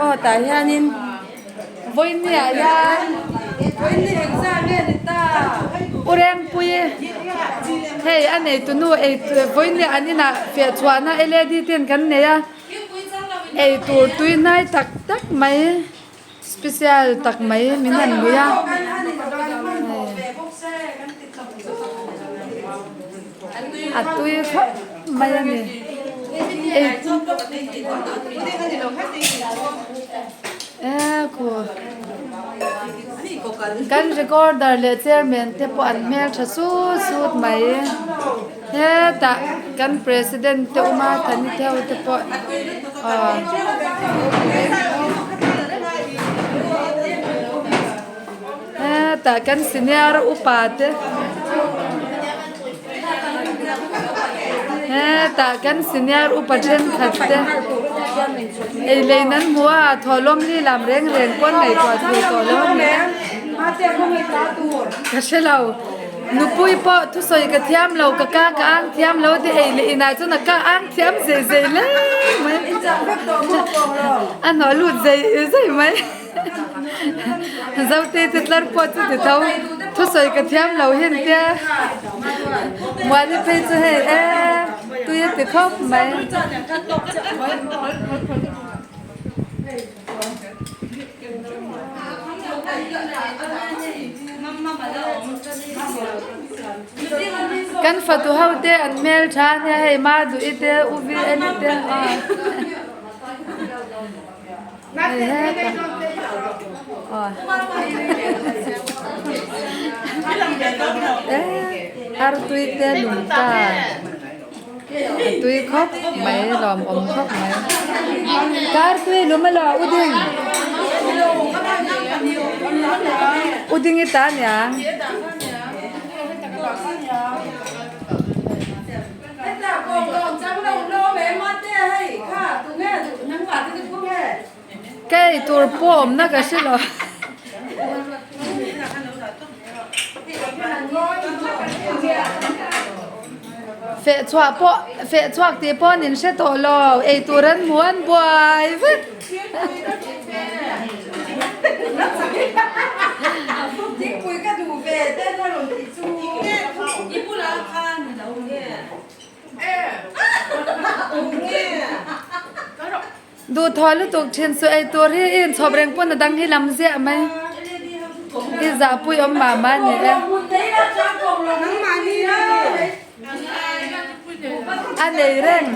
aw tah hianin vawinia hian U Rengpui hei a neitu nu ei vawinia an inah feh chhuahna led ten kan nei a eitur tui hnai tak tak mai. Special tak mai min han hmui a. A tui khawp mai a ni. Ei e khu kan recorder leh chairman te pawh an hmel tha sut sut mai. Hetah kan president te awm a Thani Theu te pawh aw hetah kan senior upa te hetah kan senior upa thenkhat te ei lei nan hmu a thawhlawm li lam reng reng pawn ngaihtuah thei tawh lo a ni a ka hre lo. Nupui pawh thusawi ka thiam lo, ka ka ka ang thiam lo ti ei leh inah chuan a ka ang thiam zei zei hle mai. A hnawh lut zei zei mai. Zote te tlar pawh chu ti tho, thusawi ka thiam lo hian tia Muani phei chu hei e tui a ti khawp mai. Kan fatu ho te an hmel tha ania hei ma duh i te u vi en i te hei heta artui te lung ta. A tui khawp mai lawmawm khawp mai. Kar tui lum a lo u ding. U ding i ta nia. Kei tur pawh awmna ka hre lo. Feh chhuah pawh feh chhuak tih pawh an inhre tawh lo ei tur an hmu an buai vek. Duhthaw lutuk thin chu ei tur hi i inchhawp reng pawn a dang hi lam ziah mai. I zahpui awm mah mah a ni e. A nei reng.